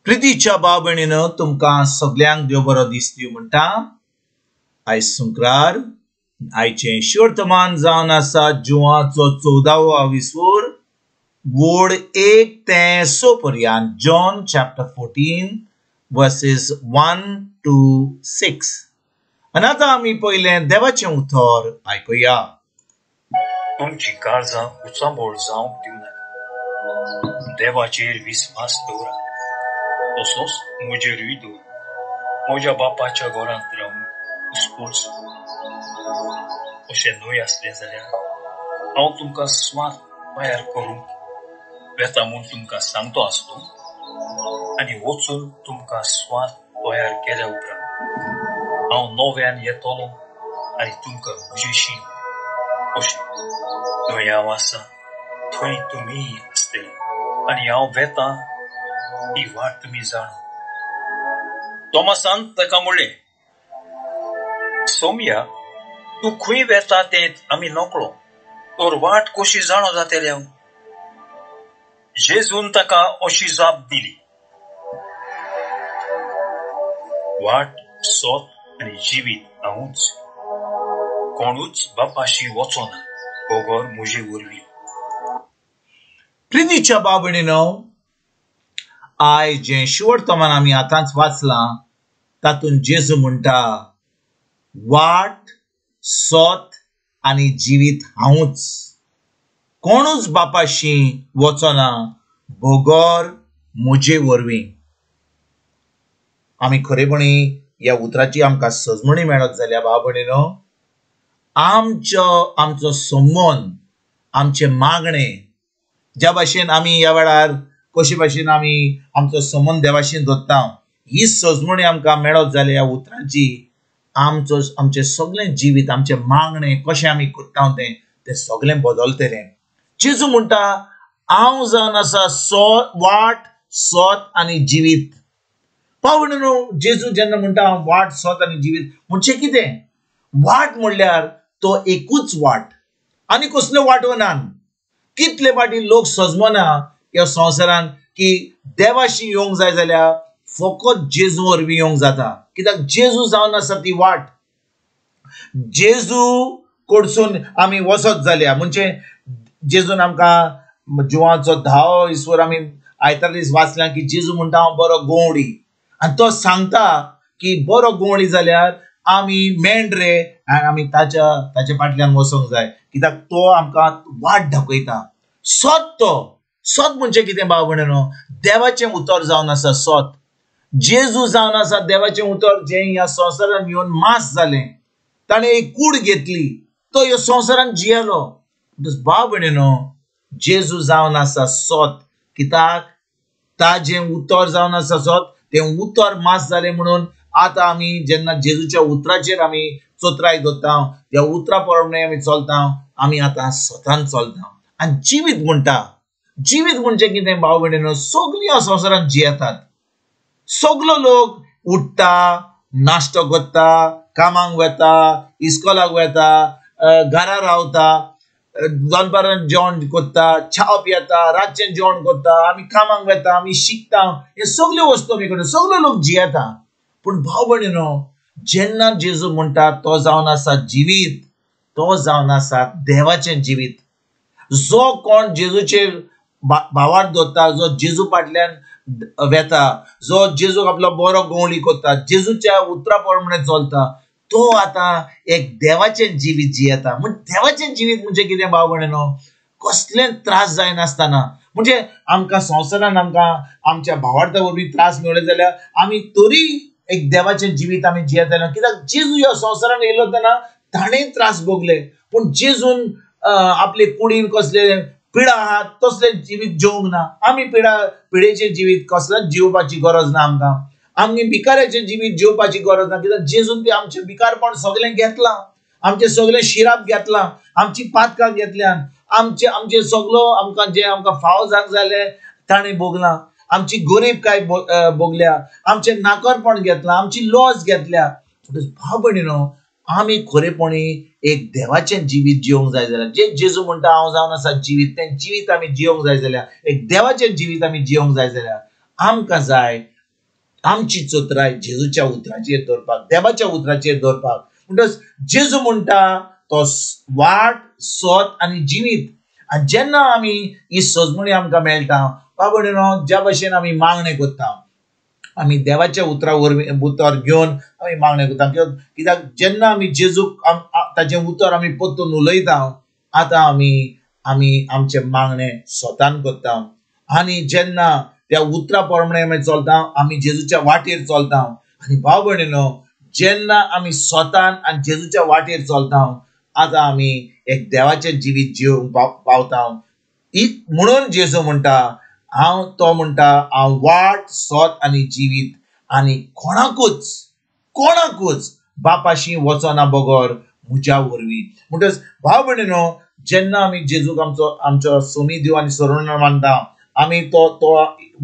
प्रितीच्या भाव भयणीनो, तुमकां सगल्यांक देव बरो दिसती म्हणटा. आयज शुक्रार, आयचें वर्तमान जावन आसा जुवाचो 14वो विसर, वोड 1 ते 6 पर्यंत, John chapter 14 verses 1 to 6. आनी आतां आमी पयलें देवाचें उतर आयकुया. तुमची काळजां उचांबळ जावंक दिवं नाका, देवाचेर विस्वास दवरा, तसोच म्हजेरूय दवर. म्हज्या बापाच्या घरांत रावूंक उसकोच अशें न्हय आसलें जाल्यार हांव तुमकां स्वात तयार करूंक वेता म्हूण तुमकां सांगतो आसलो, आनी वचून तुमकां स्वात तयार केल्या उपरांत हांव नव्यान येतलो आनी तुमकां म्हजेशी अशें थंय हांव आसा थंय तुमी आसतली, आनी हांव वेता ही वाट तुमी जाणा. तोमासान ताका म्हणलें, सोम्या, तूं खंय वेता तें आमी नकळो, तर वाट कशी जाणो जातली हांव? जेजून ताका अशी जाप दिली, वाट, सत आनी जिवीत हांवूच, कोणूच बापाशी वचना बगर म्हजे वरवीं. प्रितीच्या भाव भयणीनो, आयज जें शिवर्तमान आमी आतांच वाचलां तातूंत जेजू म्हणटा, वाट, सत आनी जिवीत हांवूच, कोणूच बापाशी वचना बगर म्हजे वरवीं. आमी खरेपणी ह्या उतराची आमकां सजमणी मेळत जाल्यार भाव भयणीनो, आमचो आमचो संबंद, आमचें मागणें, ज्या भाशेन आमी ह्या वेळार कशे भाशेन आमी आमचो संबंद देवाशीन दवरता, ही सजमणी आमकां मेळत जाल्यार ह्या उतरांची आमचो आमचें सगळें जिवीत, आमचें मागणें कशें आमी करता तें तें सगळें बदलतलें. जेजू म्हणटा, हांव जावन आसा वाट, सत आनी जिवीत. भाव भयणीनो, जेजू जेन्ना म्हणटा हांव वाट, सत आनी जिवीत, म्हणजे कितें? वाट म्हणल्यार तो एकूच वाट, आनी कसल्यो वाटो ना. कितले फाटी लोक सजमना ह्या संवसारान की देवाशी येवंक जाय जाल्यार फकत जेजू वरवीं येवंक जाता, कित्याक जेजू जावन आसा ती वाट. जेजू कडसून आमी वचत जाल्यार, म्हणजे जेजून आमकां जुवाचो 10वो ईश्वर आमी आयतार दीस वाचल्या की जेजू म्हणटा हांव बरो गोवडी, आनी तो सांगता की बरो गोवडी जाल्यार आमी मेंढरे आनी आमी ताच्या ताच्या फाटल्यान वचोंक जाय, कित्याक तो आमकां वाट दाखयता. सत, तो सत म्हणजे कितें भाव भयणीनो? देवाचें उतर जावन आसा सत. जेजू जावन आसा देवाचें उतर, जें ह्या संवसारान येवन मास जालें, ताणें एक कूड घेतली, तो ह्या संवसारान जियेलो. भाव भयणीनो, जेजू जावन आसा सत, कित्याक ताजें उतर जावन आसा सत, तें उतर मास जालें म्हणून आतां आमी जेन्ना जेजूच्या उतराचेर आमी चोत्राय दवरता, त्या उतरा प्रमाणे आमी चलता, आमी आतां सतान चलता. आनी जिवीत म्हणटा, जिवीत म्हणजे कितें भाव भयणीनो? सगळीं ह्या संवसारान जियेतात, सगलो लोक उठ्ठा, नाश्तो करता, कामाक वता, इस्कोलाक वता, घरा रावता, दनपारां जेवण करता, च्या पियेता, रातचें जेवण करता, आमी कामाक वता, आमी शिकता, हे सगल्यो वस्तू आमी करता, सगलो लोक जियेता. पूण भाव भयणीनो, जेन्ना जेजू म्हणटा तो जावन आसा जिवीत, तो जावन आसा देवाचें जिवीत. जो कोण जेजूचेर भावार्थ दवरता, जो जेजू फाटल्यान वेता, जो जेजूक आपलो बरो गोवणी करता, जेजूच्या उतरा प्रमाणे चलता, तो आतां एक देवाचें जिवीत जियेता. म्हण देवाचें जिवीत म्हणजे कितें भाव भयणीनो? कसलें त्रास जायनासतना, म्हणजे आमकां संवसारान आमकां आमच्या भावार्था वरवीं त्रास मेळ्ळे जाल्यार आमी तरी एक देवाचें जिवीत आमी जियेतले, कित्याक जेजू ह्या संवसारान येयलो तेन्ना ताणें त्रास भोगले, पूण जेजून आपले कुडीन कसले पिडा आहात तसलें जिवीत जिवंक ना. आमी पिडेचें जिवीत कसलेंच जिवपाची गरज ना आमकां, आमी भिकाऱ्याचें जिवीत जिवपाची गरज ना, कित्याक जेजून तें आमचें भिकारपण सगळें घेतलां, आमचें सगळें शिराप घेतलां, आमची पातकां घेतल्यान, आमचे आमचें सगलो आमकां जें आमकां फावो जावंक जालें ताणें भोगलां, आमची गरीब काय भोगल्या, आमचें नाकरपण घेतलां, आमची लॉस घेतल्या. भाव भयणीनो, आमी खरेपणी एक देवाचें जिवीत जिवंक जाय जाल्यार, जे जेजू म्हणटा हांव जावन आसा जिवीत, तें जिवीत आमी जिवंक जाय जाल्यार, एक देवाचें जिवीत आमी जिवंक जाय जाल्यार आमकां जाय आमची चतुराय जेजूच्या उतराचेर दवरपाक, देवाच्या उतराचेर दवरपाक. म्हणटच जेजू म्हणटा तो वाट, सत आनी जिवीत. आनी जेन्ना आमी ही सजमणी आमकां मेळटा बाबा, ज्या भशेन आमी मागणें करता, आमी देवाच्या उतरा वरवीं उतर घेवन आमी मागणें करता. कित्याक जेन्ना आमी जेजूक ताचें उतर आमी परतून उलयता, आतां आमी आमी आमचें मागणें स्वतान करता. आनी जेन्ना त्या उतरा प्रमाणे आमी चलता, आमी जेजूच्या वाटेर चलता. आनी भाव भयणीनो, जेन्ना आमी स्वतान आनी जेजूच्या वाटेर चलता, आतां आमी एक देवाचें जिवीत जिवंक पावता. म्हणून जेजू म्हणटा, हांव तो म्हणटा हांव वाट, सत आनी जिवीत, आनी कोणाकूच कोणाकूच बापाशी वचना बगर म्हज्या वरवीं. म्हणटच भाव भयणीनो, जेन्ना आमी जेजूक आमचो आमचो सोमी देव आनी सरण मानता, आमी तो तो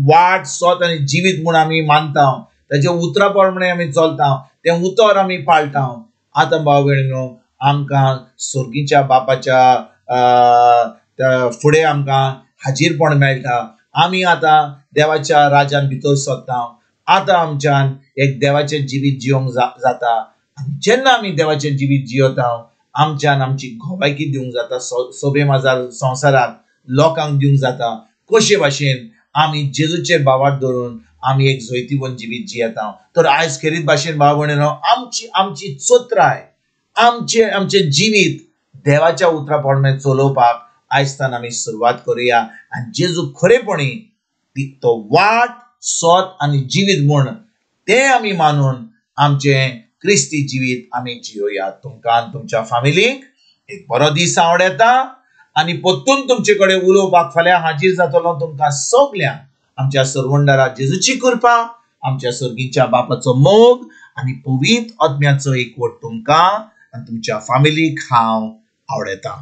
वाट, सत आनी जिवीत म्हूण आमी मानता, ताच्या उतरा प्रमाणे आमी चलता, तें उतर आमी पाळटा. आतां भाव भयणीनो, आमकां सर्गीच्या बापाच्या फुडें आमकां हाजीरपण मेळटा. आमी आतां देवाच्या राजान भितर सरता. आतां आमच्यान एक देवाचें जिवीत जिवंक जाता. आनी जेन्ना आमी देवाचें जिवीत जियेता, आमच्यान आमची गोवायकी दिवंक जाता, सोबे माजार संवसाराक लोकांक दिवंक जाता. कशे भाशेन आमी जेजूचेर भावार्थ धरून आमी एक जैतिवंत जिवीत जियेता. तर आयज खेरीत भाशेन भाव भयणीनो, आमची आमची चतुराय, आमचें आमचें जिवीत देवाच्या उतरा प्रमाणे चलोवपाक आयजतान आमी सुरवात करुया. आनी जेजू खरेपणी तो वाट, सत आनी जिवीत म्हूण तें आमी मानून आमचें क्रिस्ती जिवीत आमी जियोया. तुमकां आनी तुमच्या फामिलीक एक बरो दीस आवडटा. आनी परतून तुमचे कडेन उलोवपाक फाल्यां हाजीर जातलो. तुमकां सगल्यांक आमच्या सरवंडारा जेजूची कृपा, आमच्या सर्गीच्या बापाचो मोग आनी पवित्र आत्म्याचो एकवट तुमकां आनी तुमच्या फामिलीक हांव आवडटा.